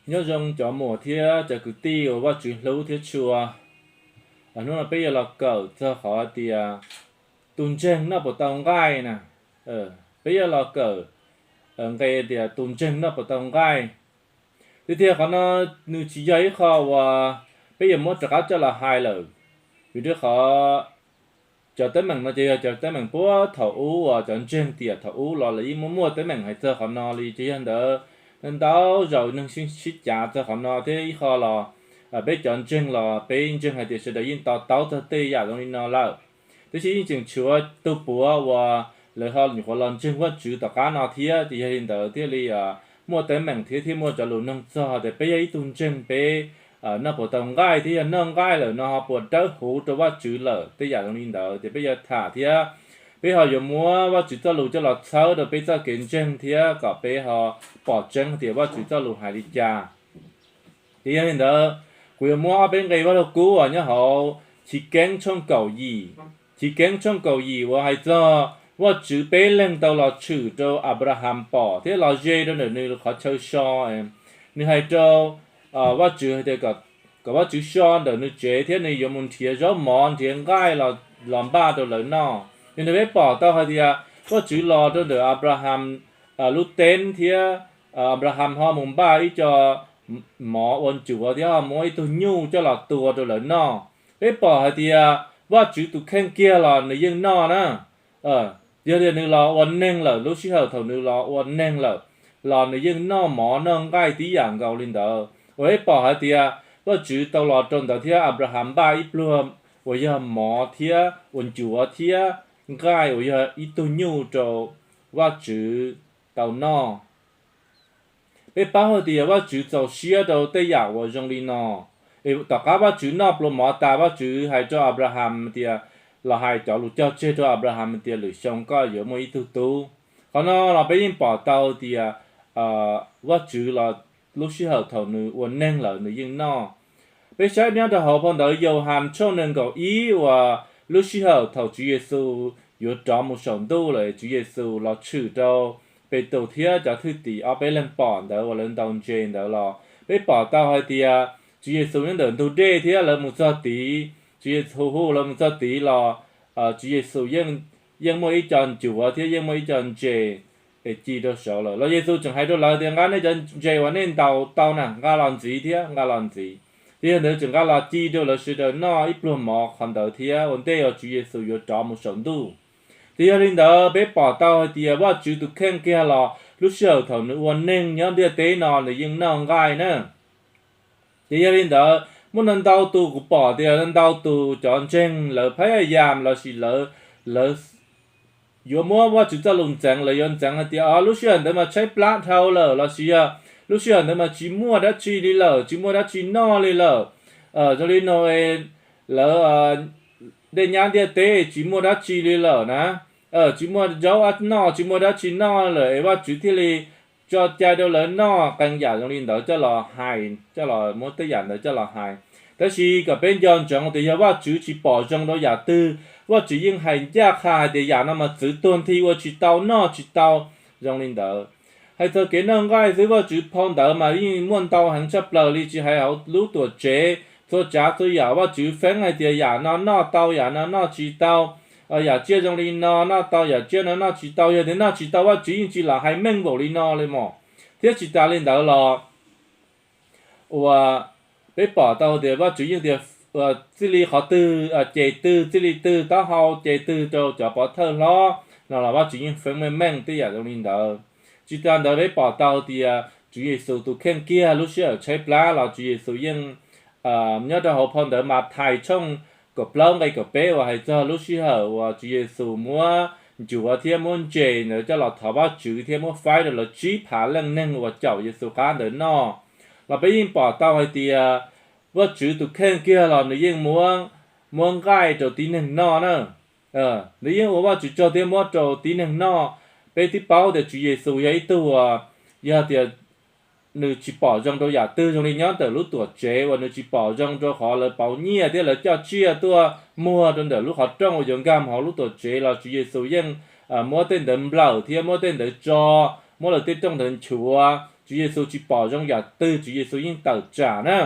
Nyob zoo cov muam thiab cov kwv tij uas Vajtswv hlub thiab tshua. Hnub no peb yuav los kawm txog qhov tias tus ntseeg noj puas tau nqaij na. Peb yuav los kawm nqe tias tus ntseeg noj puas tau nqaij. Tiag tiag qhov no nws tsis yog ib qho uas peb yuav muab rov qab coj los hais lawm, vim rau qhov cov teeb meem no ces yog cov teeb meem puag thaum ub uas cov ntseeg tiam thaum ub los lawv yeej muaj muaj teeb meem hais txog qhov no li. Ces yog ntawd ntau zaus neeg sib cav txog qhov no thiab ib qho los peb cov ntseeg los peb ntseeg hais tias sawv daws yeej to taub txog tej yam zoo li no lawm. Tiam sis yeej tseem tshuav tus puav uas lawv ho nyuam qhuav los ntseeg Vajtswv tom qab no thiab. Ces yog li ntawd thiaj li muaj teeb meem thiab thiaj muaj cov lus noog txog tias peb yog ib tug ntseeg peb noj puas tau nqaij thiab yog noj nqaij lawm no ho puas dawb huv rau Vajtswv lawm tej yam zoo li ntawd. Ces peb yuav tham thiab peb ho yuav muab Vajtswv txoj lus coj los txhawb rau peb txoj kev ntseeg thiab kom peb ho pom tseeb tias Vajtswv txoj lus hais li cas. Ces yog li ntawd, kuv yuav muab ob peb nqe Vaj Lug Kub uas nyob hauv Chiv Keeb tshooj kaum yim, Chiv Keeb tshooj kaum yim uas hais txog Vajtswv peb leeg tau los tshwm rau Anplahas pom thiab los ze rau ntawm nws qhov chaw so. Nws hais rau Vajtswv hais tias kom Vajtswv so ntawm nws tsev thiab nws yuav mus nrhiav zaub mov nrhiav nqaij los npaj rau lawv noj. Yog ntawd peb pom tau hais tias Vajtswv los rau ntawm Anplahas lub teeb thiab Anplahas ho mus npaj ib co mov ua ncuav thiab ho muab ib tug nyuj coj los tua rau lawv noj. Peb pom hais tias Vajtswv tus kheej kiag los nws yeej noj na. Yog tias nws los ua neeg lawm, lub sij hawm thaum nws los ua neeg lawm los nws yeej noj mov noj nqaij tib yam nkaus li ntawd. Uas peb pom hais tias Vajtswv tau los rau ntawd thiab Anplahas npaj ib pluag uas yog mov thiab ua ncuav thiab nqaij uas yog ib tug nyuj rau Vajtswv tau noj. Peb paub hais tias Vajtswv txaus siab rau tej yam uas zoo li no. Es tom qab Vajtswv noj pluas mov tas, Vajtswv hais rau Anplahas tias, los hais cov lus cog tseg rau Anplahas tias lwm xyoo koj yuav muaj ib tug tub. Qhov no los peb yeej pom tau tias Vajtswv los lub sij hawm thaum nws ua neeg lawm nws yeej noj. Peb saib nyob rau hauv phau ntawv Yauhas tshooj nees nkaum ib uas lub sij hawm thaum Tswv Yexus yuav rov mus saum ntuj lawm, Tswv Yexus los tshwm rau Petus thiab cov thwj tim ob peb leeg pom ntawd uas lawv ntaus ntses ntawd los peb pom tau hais tias Tswv Yexus nyob ntawm ntug dej thiab lawv mus txog tid, Tswv Yexus hu lawv mus txog tid los Tswv Yexus yeej muaj ib co ncuav thiab yeej muaj ib co ntses es ci rau saud lawm. Los Yexus tseem hais rau lawv tias nqa nej cov ntses uas nej ntaus tau na nqa los ntxiv thiab nqa los ntxiv. Ces yog ntawd tseem nqa los ci rau lawv sawv daws noj ib pluag mov qhov ntawd thiab ua ntej uas Tswv Yexus yuav rov mus saum ntuj. Ces yog li ntawd peb pom tau hais tias Vajtswv tus kheej kiag los lub sij hawm thaum nws ua neeg nyob ntiaj teb no nws yeej noj nqaij na. Ces yog li ntawd muaj ntau ntau tus, kuv pom tias ntau tus cov ntseeg lawv phab yam los sis lawv yuav muab Vajtswv txoj lus ntxeev, lawv yuav ntxeev hais tias o lub sij hawm ntawd mas tshaib plab dhau lawm los sis yog lub sij hawm ntawd mas tsis muaj dab tsi li lawm, tsis muaj dab tsi noj li lawm. Zoo li no lawv dej nyab ntiaj teb tsis muaj dab tsi li lawm na, tsis muaj zaub noj tsis muaj dab tsi noj lawm es Vajtswv thiaj li tso cai rau lawv noj, qee yam zoo li ntawd coj los hais, coj los muab tej yam ntawd coj los hais. Tab sis kom peb nco ntsoov tias yog Vajtswv tsis pom zoo rau yam twg, Vajtswv yeej hais ncaj qha hais tias yam no mas txwv tuag nthi ua tsis tau noj tsis tau. Zoo li ntawd, hais txog kev noj nqaij xwb Vajtswv phau ntawv mas yeej muaj ntau heev tshaj plaws li, tsis hais hauv lub tuam tsev, txhua tsav txhua yam Vajtswv feeb hais tias yam no noj tau yam no noj tsis tau, yam tsiaj zoo li no noj tau yam tsiaj no noj tsis tau. Yog tias noj tsis tau Vajtswv yeej tsis lam hais meej npaum li no li mog. Thiab tsis tas li ntawd los uas peb pom tau tias Vajtswv yeej tias txij li qhov twg ces twg, txij li twg taub hau ces twg rau cov pov thawj hlob no los Vajtswv yeej feeb meej meej tej yam zoo li ntawd. Tsis tas ntawd peb pom tau tias Tswv Yexus tus kheej kiag lub sij hawm tshaib plab los Tswv Yexus yeej nyob rau hauv phau ntawv Mathais tshooj kaum plaub nqe kaum peb uas hais txog lub sij hawm uas Tswv Yexus muab ncuav thiab muab ntses ntawd coj los thov Vajtswv thiab muab faib rau lawv tsib phav leej neeg uas caum Yexus qab ntawd noj, los peb yeej pom tau hais tias Vajtswv tus kheej kiag los nws yeej muab, muab nqaij rau tib neeg noj na. Nws yeej ua Vajtswv tsaug thiab muab rau tib neeg noj. Peb twb paub tias Tswv Yexus yog ib tug uas yog tias nws tsis pom zoo rau yam twg zoo li nyob ntawm lub tuam tsev uas nws tsis pom zoo rau qhov lawv pauv nyiaj thiab lawv coj tsiaj tuaj muag rau ntawm lub qhov rooj uas yuav nkag mus hauv lub tuam tsev los Tswv Yexus yeej muab tej ntawd nplawm thiab muab tej ntawd tso, muab lawv tej rooj ntawd nchuav, Tswv Yexus tsis pom zoo yam twg Tswv Yexus yeej tawm tsam na.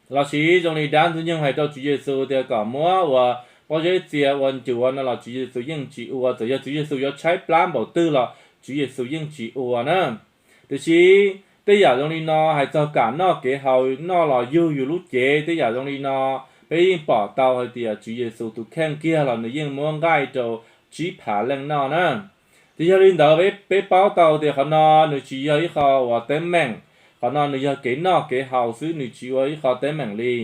Los sis zoo li dab ntxwg nyoog hais rau Tswv Yexus tias kom muab ua pob zeb txia ua ncuav no los Tswv Yexus yeej tsis ua, txawm yog Tswv Yexus yuav tshaib plab npaum twg los Tswv Yexus yeej tsis ua na. Tiam sis tej yam zoo li no hais txog kam noj kev haus, noj los yug yus lub cev, tej yam zoo li no, peb yeej pom tau hais tias Tswv Yexus tus kheej kiag los nws yeej muab nqaij rau tsib phav leej noj na. Ces yog li ntawd peb paub tau tias qhov no nws tsis yog ib qho uas teeb meem, qhov no nws yog kev noj kev haus xwb, nws tsis ua ib qho teeb meem li.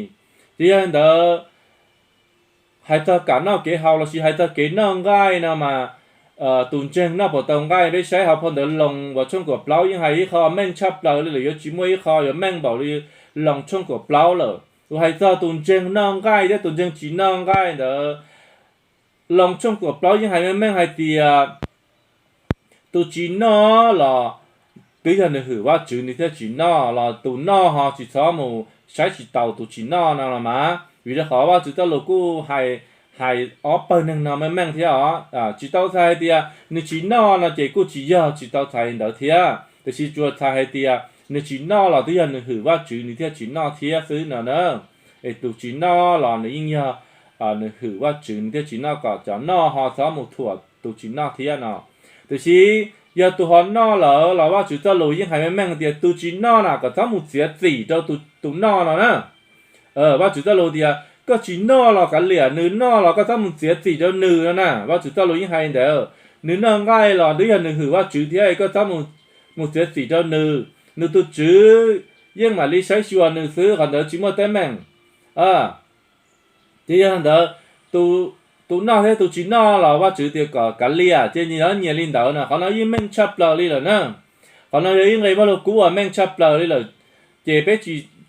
Ces yog li ntawd hais txog kam noj kev haus los sis hais txog kev noj nqaij no mas, tus ntseeg noj puas tau nqaij? Peb saib hauv phau ntawv Loos uas tshooj kaum plaub yeej hais ib qho meej tshaj plaws li lawm, yuav tsis muaj ib qho yuav meej npaum li Loos tshooj kaum plaub lawm. Uas hais txog tus ntseeg noj nqaij thiab tus ntseeg tsis noj nqaij ntawd, Loos tshooj kaum plaub yeej hais meej meej hais tias tus tsis noj los twb yog nws hwm Vajtswv nws thiaj tsis noj, los tus noj ho tsis txhob mus saib tsis taus tus tsis noj no los mas. Vim rau qhov Vajtswv txoj lus kuj hais, hais ob pawg neeg no meej meej thiab os. Tsis tau txhais hais tias nws tsis noj no ces kuj tsis yog, tsis tau txhais li ntawd thiab, tiam sis tsuas txhais hais tias nws tsis noj los twb yog nws hwm Vajtswv nws thiaj tsis noj thiab xwb no na. Es tus tsis noj los nws yeej yog nws hwm Vajtswv nws thiaj tsis noj, kom cov noj ho txhob mus thuam tus tsis noj thiab no. Tiam sis yog tus ho noj lawm los Vajtswv txoj lus yeej hais meej meej tias tus tsis noj na kom txhob mus txiav txim rau tus noj no na. Vajtswv txoj lus tias koj tsis noj los kav liam, nws noj los koj txhob mus txiav txim rau nws no na. Vajtswv txoj lus yeej hais ntawd, nws noj nqaij los twb yog nws hwm Vajtswv thiab, koj txhob mus txiav txim rau nws, nws tus tswv yeej mam li saib xyuas nws xwb, qhov ntawd tsis muaj teeb meem. Ces yog ntawd, tus noj thiab tus tsis noj los Vajtswv tias kom kav liam, ces nyias nyias li ntawd no, qhov no yeej meej tshaj plaws li lawm na. Qhov no yog ib nqe Vajluskub uas meej tshaj plaws li lawm. Ces peb,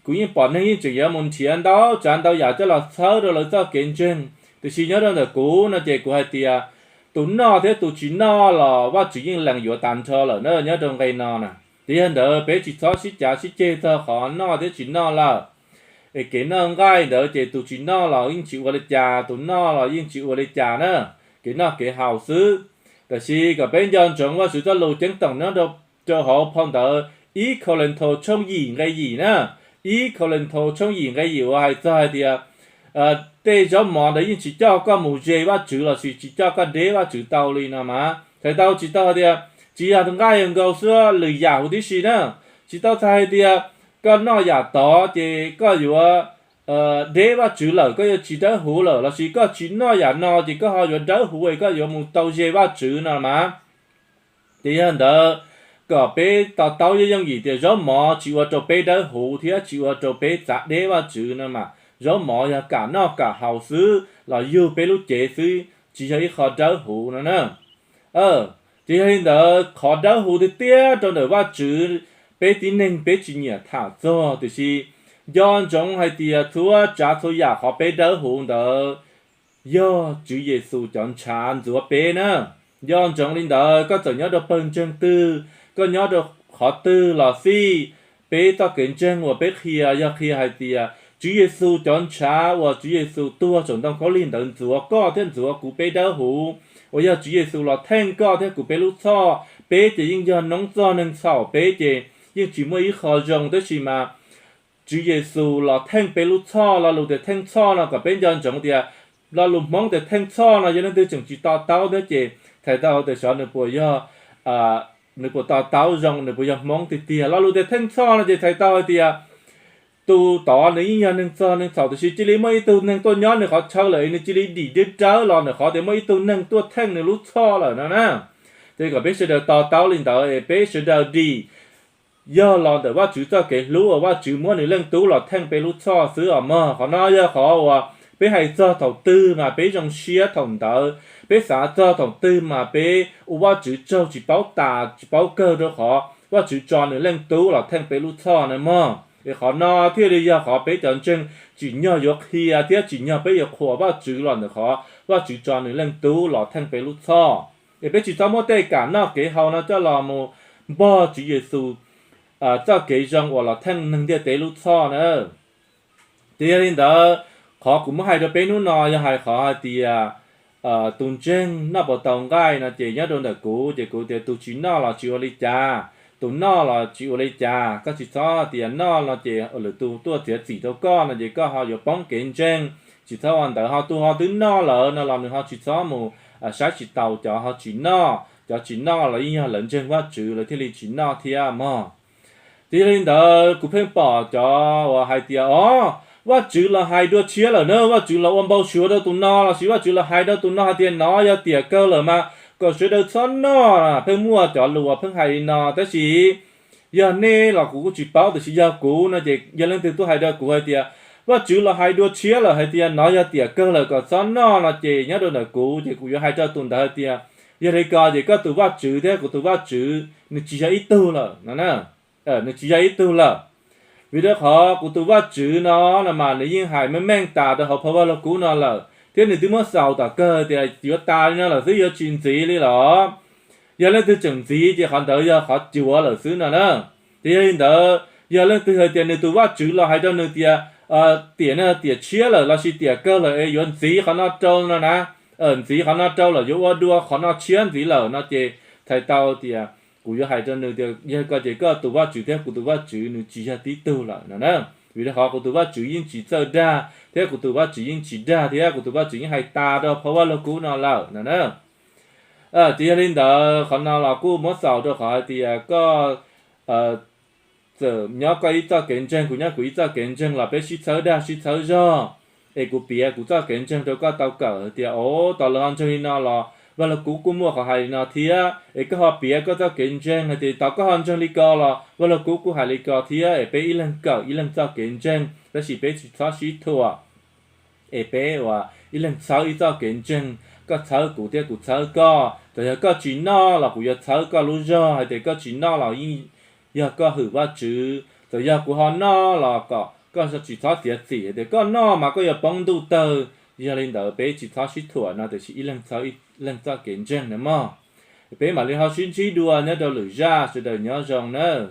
kuv yeej pom neeg yeej tseem yuav mus nrhiav ntau tsav ntau yam coj los txhawb rau lawv txoj kev ntseeg, tiam sis nyob rau ntawm kuv no ces kuv hais tias tus noj thiab tus tsis noj los Vajtswv yeej lees yuav tas nrho lawm na nyob rau nqe no na. Ces yog ntawd peb tsis txhob sib cav sib ceg txog qhov noj thiab tsis noj lawm. Es kev noj nqaij ntawd ces tus tsis noj los yeej tsis ua li cas, tus noj los yeej tsis ua li cas na, kev noj kev haus xwb. Tiam sis kom peb nco ntsoov Vajtswv txoj lus ceeb toom nyob rau hauv phau ntawv ib Kauleethaus tshooj yim nqe yim na. Ib Kauleethaus tshooj yim nqe yim uas hais txog hais tias tej zaub mov ntawd yeej tsis coj koj mus ze Vajtswv los sis tsis coj koj deb Vajtswv tau li no mas. Txhais tau tsis tau hais tias tsis yog nqaij nkaus xwb, lwm yam huv tib si na. Tsis tau txhais hais tias koj noj yam tod ces koj yuav deb Vajtswv lawm, koj yuav tsis dawb huv lawm, los sis koj tsis noj yam no ces koj ho yuav dawb huv es koj yuav mus tau ze Vajtswv no mas. Ces yog ntawd, kom peb to taub yooj yooj yim tias zaub mov tsis ua rau peb dawb huv thiab tsis ua rau peb txav deb Vajtswv no mas. Zaub mov yog kam noj kam haus xwb los yug peb lub cev xwb, tsis yog ib qho dawb huv no na. Ces yog li ntawd, qhov dawb huv tiag tiag rau ntawm Vajtswv, peb tib neeg peb tsis nyiam tham txog, tiam sis nco ntsoov hais tias txhua tsav txhua yam qhov peb dawb huv ntawd yog Tswv Yexus cov ntshav ntxuav peb na. Nco ntsoov li ntawd, koj txawm nyob rau pawg ntseeg twg, koj nyob rau qhov twg los xij, peb txoj kev ntseeg uas peb qhia yog qhia hais tias Tswv Yexus cov ntshav uas Tswv Yexus tuag saum ntoo khaub lig ntawd ntxuav koj thiab ntxuav kuv peb dawb huv, uas yog Tswv Yexus los theej koj thiab kuv peb lub txhoj. Peb ces yeej yog noob txog neeg txhaum, peb ces yeej tsis muaj ib qho zoo, tab sis mas Tswv Yexus los theej peb lub txhoj. Lo lus tias theej txhoj no kom peb nco ntsoov tias lo lus Hmoob tias theej txhoj no yog leej twg tseem tsis to taub thiab ces txhais tau tias xyov nws puas yog, nws puas to taub zoo, nws puas yog Hmoob tiag tiag. Lo lus tias theej txhoj no ces txhais tau hais tias tus tod nws yeej yog neeg txog neeg txhaum, tiam sis cia li muaj ib tug neeg tuaj nyob nws qhov chaw lawm es nws cia li dim deb rawv los ntawm qhov tias muaj ib tug neeg tuaj theej nws lub txhoj lawm no na. Ces kom peb sawv daws to taub li ntawd es peb sawv daws dim yog los ntawm Vajtswv txoj kev hlub uas Vajtswv muab nws leej tub los theej peb lub txhoj xwb os mog. Qhov no yog qhov uas peb hais txog thaum twg mas peb zoo siab thaum ntawd, peb xav txog thaum twg mas peb ua Vajtswv tsaug tsis paub tas tsis paub kawg, rau qhov Vajtswv tso nws leej tub los theej peb lub txhoj na mog. Es qhov no thiaj li yog qhov peb cov ntseeg tsim nyog yuav qhia thiab tsim nyog peb yuav qhuas Vajtswv los ntawm qhov Vajtswv tso nws leej tub los theej peb lub txhoj. Es peb tsis txhob muab tej kam noj kev haus no coj los mus npog Tswv Yexus txoj kev zoo uas los theej neeg ntiaj teb lub txhoj na. Ces yog li ntawd, qhov kuv muab hais rau peb hnub no yog hais qhov hais tias tus ntseeg noj puas tau nqaij no ces nyob rau ntawm kuv ces kuv tias tus tsis noj los tsis ua li cas, tus noj los tsis ua li cas, koj tsis txhob tias noj no ces lwm tus tuaj txiav txim rau koj no ces koj ho yuav poob kev ntseeg. Tsis txhob ua ntawd, ho tus ho twb noj lawm no los nws ho tsis txhob mus saib tsis taus cov ho tsis noj. Cov tsis noj los yeej yog lawv ntseeg Vajtswv lawv thiaj li tsis noj thiab mog. Ces yog li ntawd kuv pheej pom cov uas hais tias, o, Vajtswv los hais dua tshiab lawm na, Vajtswv los ua npau suav rau tus no lossis Vajtswv los hais rau tus no hais tias nov yog tiam kawg lawm mas kom sawv daws txhob noj. Pheej muaj cov lus uas pheej hais li no, tab sis yog nej los kuv kuj tsis paub, tiam sis yog kuv no ces yog leej twg tuaj hais rau kuv hais tias Vajtswv los hais dua tshiab lawm hais tias nov yog tiam kawg lawm kom txhob noj no ces nyob rau ntawm kuv ces kuv yuav hais rau tus ntawd hais tias, yog li ko ces koj tus Vajtswv thiab kuv tus Vajtswv nws tsis yog ib tug lawm no na. Nws tsis yog ib tug lawm. Vim rau qhov kuv tus Vajtswv no no mas nws yeej hais meej meej tas rau hauv phau Vaj Lug Kub no lawm thiab nws twb muab xaus tom kawg tias yuav tas li no lawm xwb, yuav tsis ntxiv li los. Yog leej twg tseem ntxiv ces qhov ntawd yog qhov cuav lawm xwb no na. Ces yog li ntawd yog leej twg hais tias nws tus Vajtswv los hais rau nws tias tiam no tiam tshiab lawm lossis tiam kawg lawm es yuav ntxiv qhov no rau no na, ntxiv qhov no rau lawm yuav ua dua qhov no tshiab ntxiv lawm no ces txhais tau tias kuv yuav hais rau nws tias yog ko ces koj tus Vajtswv thiab kuv tus Vajtswv nws tsis yog tib tug lawm no na. Vim rau qhov kuv tus Vajtswv yeej tsis txawj dag thiab kuv tus Vajtswv yeej tsis dag thiab kuv tus Vajtswv yeej hais tas rau phau Vaj Lug Kub no lawm no na. Ces yog li ntawd qhov no los kuj muab xaus rau qhov hais tias koj txawm nyob koj ib txoj kev ntseeg, kuv nyob kuv ib txoj kev ntseeg los peb sib txhawb dag sib txhawb zog, es kuv piav kuv txoj kev ntseeg rau koj tau kawm hais tias, o, tos lawv ho ntseeg li no los Vaj Lug Kub kuj muaj qhov hais li no thiab, es koj ho piav koj txoj kev ntseeg hais tias tos koj ho ntseeg li ko los Vaj Lug Kub kuj hais li ko thiab, es peb ib leeg kawm ib leeg txoj kev ntseeg tab sis peb tsis txhob sib thuam. Es peb uas ib leeg txhawb ib txoj kev ntseeg, koj txhawb kuv thiab kuv txhawb koj. Txawm yog koj tsis noj los kuv yuav txhawb koj lub zog hais tias koj tsis noj los yeej yog koj hwm Vajtswv. Txawm yog kuv ho noj los kom koj tsis txhob txiav txim hais tias koj noj mas koj yuav poob ntuj tawg. Yog li ntawd peb tsis txhob sib thuam no tiam sis ib leeg txhawb ib leeg txoj kev ntseeg na mog. Peb mam li ho sib ntsib dua nyob rau lwm zaj, sawv daws nyob zoo nawb.